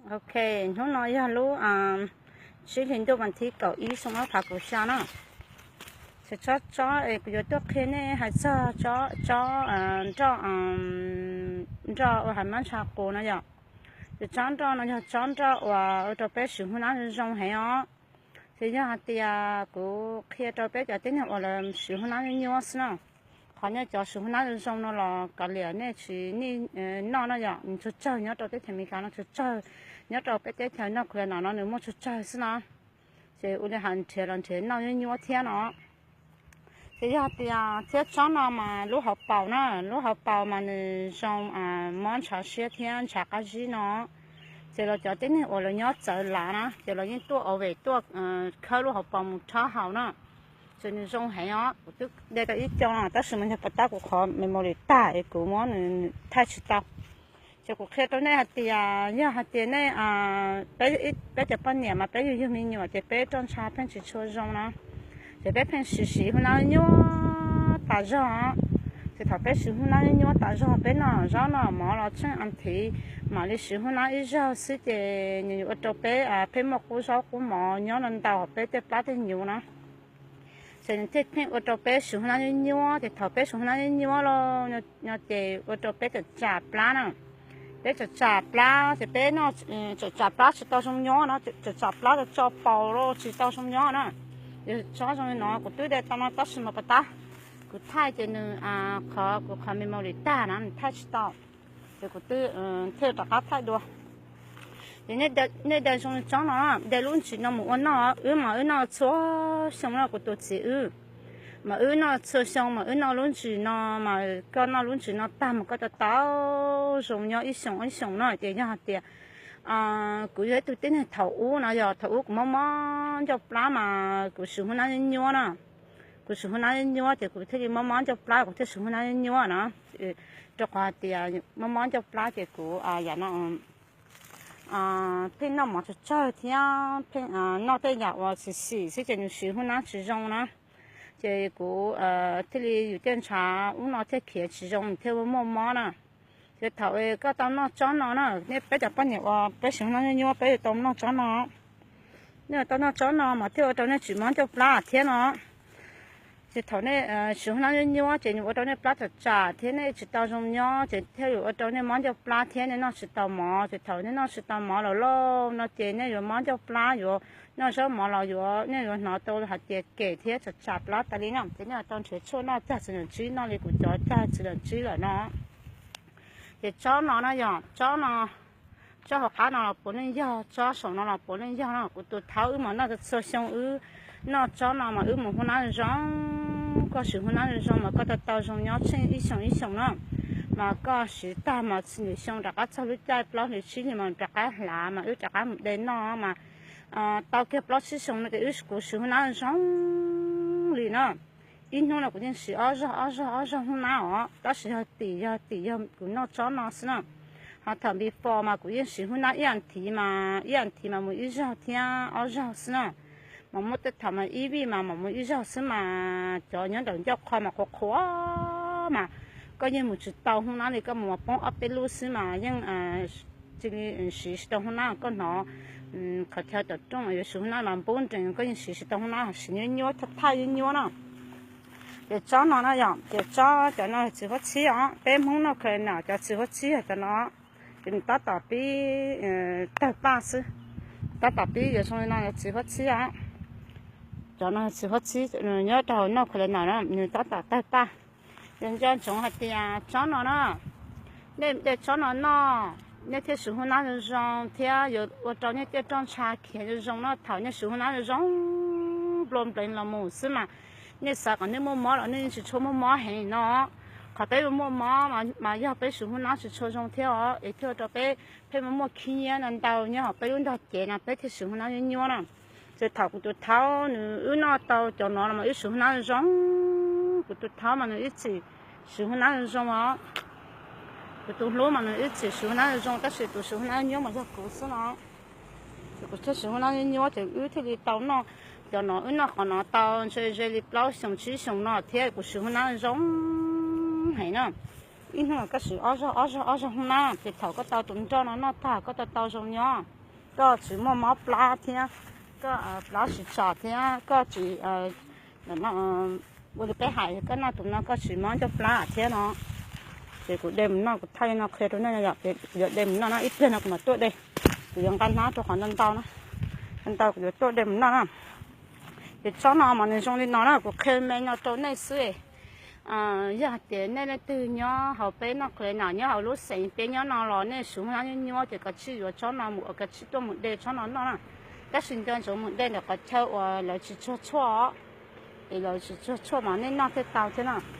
Ok, hnub no yog lub tsib hlis ntuj vas thib kaum ib xyoo ob phav kaum xya na. Tsob tsob es kuv yuav tuaj qhia nej hais txog tsob nroj, nroj ua hais mab ntsha qus no yom. Ces tsob nroj no yog tsob nroj uas ua rau peb swv hub nab zoo zoo heev os. Ces yog hais tias kuv qhia rau peb cov tib neeg uas lawv swv hub nab nyuaj nyuaj xwb na. Qhov nej cov swv hub nab zoo zoo no los kav liam nej tsis nij noj no yom, nws tsuas tsawg nyob rau teb chaws Amelikas no, tsuas tsawg nyob rau peb teb chaws North Carolina no nws muaj tsuas tsawg xwb na. Ces ua li hais nrhiav los nrhiav noj nyuaj nyuaj thiab no. Ces yog tias thiab tsob no mas lub hauv paus na, lub hauv paus mas nws zoo mob ntshav siab thiab ntshav qab zib no. Ces los cov tib neeg uas lawv nyob txawv lav na ces los yeej tuaj ua vem tuaj khawb lub hauv paus mus rhaub haus na. Ces nws zoo heev os, kuv twb de tau ib co no tab sis mas yog pas tab kuv qhov memory tag es kuv muab nws thaij tsis tau. Ces kuv qhia rau nej hais tias yog hais tias nej, peb cov poj niam mas peb yug yug me nyuam ces peb roj ntsha pheej tsis tshua zoo na. Ces peb pheej siv siv hub nab nyuaj tas zog. Ces thaum peb siv hub nab nyuaj tas zog peb noj zaub noj mov los tsheej as thiv, mam li siv hub nab ib zaug xwb ces nws yuav ua rau peb pheej muaj qub zaub qub mov nyob ntau ntau peb tej plab tej nyuv na. Ces nws thiaj pheej ua rau peb swv hub nab nyuaj nyuaj, ces thaum peb swv hub nab nyuaj nyuaj los no ces ua rau peb txawm tsam plab na. Peb txawm tsam plab ces peb noj, txawm tsam plab tsis tau zoo nyob no, txawm tsam plab tso paus los tsis tau zoo nyob na. Tsob zoo li no kuv twb de tau no tab sis mas pas tab kuv thaij ces nws, qhov kuv qhov memory tag na nws thaij tsis tau. Ces kuv twb thiaj rov qab thaij dua. Ces nej de zoo li tsob no, de lub ntsis no mus ua noj, wb mas wb noj txhua xyoo no kuv tus txiv wb. Mas wb noj txhua xyoo mas wb noj lub ntsis no, mas koj noj lub ntsis no tag mas koj tau tau zoo nyob ib xyoos ib xyoos no. Ces yog hais tias kuv yog ib tug tib neeg thaum ub no yog thaum ub kuv mob mob ncauj plab mas kuv swv hub nab nyuaj nyuaj na. Kuv swv hub nab nyuaj nyuaj ces kuv thiaj li mob mob ncauj plab kuv thiaj swv hub nab nyuaj nyuaj na. Rau qhov hais tias mob mob ncauj plab ces kuv yam no pheej noj mov tsawg tsawg thiab pheej noj tej yam uas xim xim xwb ces nws siv hub nab tsis zoo na. Ces kuv thiaj li yus tej ntshav ub no thiaj khiav tsis zoo thiaj muaj mob na. Ces thaum koj tau noj tsob no na, nej peb cov poj niam uas peb swv hub nab nyuaj nyuaj peb yuav tau noj tsob no. Nej yuav tau noj tsob no mas thiaj ua rau nej tsis mob ncauj plab thiab no. Ces thaum nej swv hub nab nyuaj nyuaj ces nws ua rau nej plab tsam tsam thiab nej tsis tau zoo nyob ces thiaj yuav ua rau nej mob ncauj plab thiab nej noj tsis tau mov. Ces thaum nej noj tsis tau mov los lauj no ces nej yuav mob ncauj plab, yuav noj zaub mov los yuav nej yuav hnov tau hais tias kem thiab tsam tsam plab tas li na. Ces nej yuav tau nrhiav tshuaj noj cag txiv nam tsib, noj li kuv cov cag txiv nam tsib lawm no. Ces tsob no no yog tsob no, tsob hauv qab no los puav leej yog, tsob saum no los puav leej yog no. Kuv tus thaub wb mas noj txhua xyoo wb noj tsob no mas wb mus hub nab zoo. Koj swv hub nab zoo mas koj tau tau zoo nyob tsheej ib xyoos ib xyoos na. Mas koj siv tag mas txhua xyoo rov qab txog lub caij plaub hlis tsib hlis mas rov qab hlav mas wb rov qab mus de noj mas tau kiag plaub tsib xyoos no ces wb kuv swv hub nab zoo li no. Ib hnub no kuv yeej siv ob zaug ob zaug ob zaug hub nab os, tab sis yog tim yog tim yog kuv noj tsob no xwb na. Ho thaum before mas kuv yeej siv hub nab ib as thiv mas ib as thiv mas mus ib zaug thiab ob zaug xwb na. Mas muaj tej thaum mas ib vij mas mam mus ib zaug xwb mas cov nyob nraum ncauj qhov mas qhuav qhuav mas koj yeej mus tsis tau hub nab li, koj mus mas poob ob peb lub xwb mas yeej cia li siv tsis tau hub nab. Koj hnov qhov chaw tom rooj yuav siv hub nab mas npub nrees, koj yeej siv tsis tau hub nab, siv nyuaj nyuaj thaj thaj nyuaj nyuaj na. Ces tsob no na yom, ces tsob cov no txiv huab txhib os, peb Hmoob noj kha na cov txiv huab txhib cov no. Ces nws tab tom pib tawg paj xwb, tab tom pib yuav zoo li no yog txiv huab txhib os. Cov no txiv huab txhib nyob rau hauv noj kha na, nws tab tom tawg paj. Ces nco ntsoov hais tias tsob no na, nej de tsob no noj, nej thiaj swv hub nab zoo zoo thiab yuav ua rau nej tej roj ntsha khiav zoo zoo no. Thaum nej swv hub nab zoo zoo nplua npleev los mus xwb mas nej xav kom nej muaj mob los nej yeej tsis tshua muaj mob heev no. Qhov peb muaj mob mas yog peb swv hub nab tsis tshua zoo thiab os, es thiaj ua rau peb pheej muaj muaj khib nyiab no ntau nyob hauv peb lub ntog cev no peb thiaj swv hub nab nyuaj nyuaj na. Ces thaum kuv tus thaub nws wb noj tau cov no los mas wb swv hub nab zoo zoo. Kuv tus thaub mas nws ib txwm swv hub nab zoo zoo os. Kuv tus hlub mas nws ib txwm swv hub nab zoo zoo tab sis tus swv hub nab nyuaj mas yog kuv xwb no. Ces kuv thiaj swv hub nab nyuaj nyuaj ces wb thiaj li tau noj cov no, wb noj qhov no tau ntshe ze li plaub xyoos tsib xyoos no thiab kuv swv hub nab zoo heev na. Ib hnub koj swv ob zaug ob zaug ob zaug hub nab ces thaum koj tau tus nroj no noj tag koj tau tau zoo nyob. koj tsis muaj mob plab thiab, koj plab tsis tsom thiab koj tsis, ua li peb hais koj noj tus no koj tsis mob ncauj plab thiab no, ces kuv de mus noj. Kuv thaij li no qhia rau nej yom, ces kuv yuav de mus noj na, ib pliag no kuv mam tuaj de. Kuv yuav nqa hnab rau qhov ntau ntau na, ntau ntau kuv yuav tuaj de mus noj na. Ces tsob no mas nws zoo li no na, kuv qhia me no rau nej xwb. Yog hais tias nej leej twg nyob hauv peb North Carolina, nyob hauv lub xeev peb nyob no los nej suav muaj hnab nyuaj nyuaj ces kav tsij yuav tsob no mus, kav tsij tuaj mus de tsob no noj na. Tab sis nco ntsoov mus de ntawm qhov chaw uas lawv tsis tsuag tshuaj, es lawv tsis tsuag tshuaj mas nej noj thiaj tau thiab na.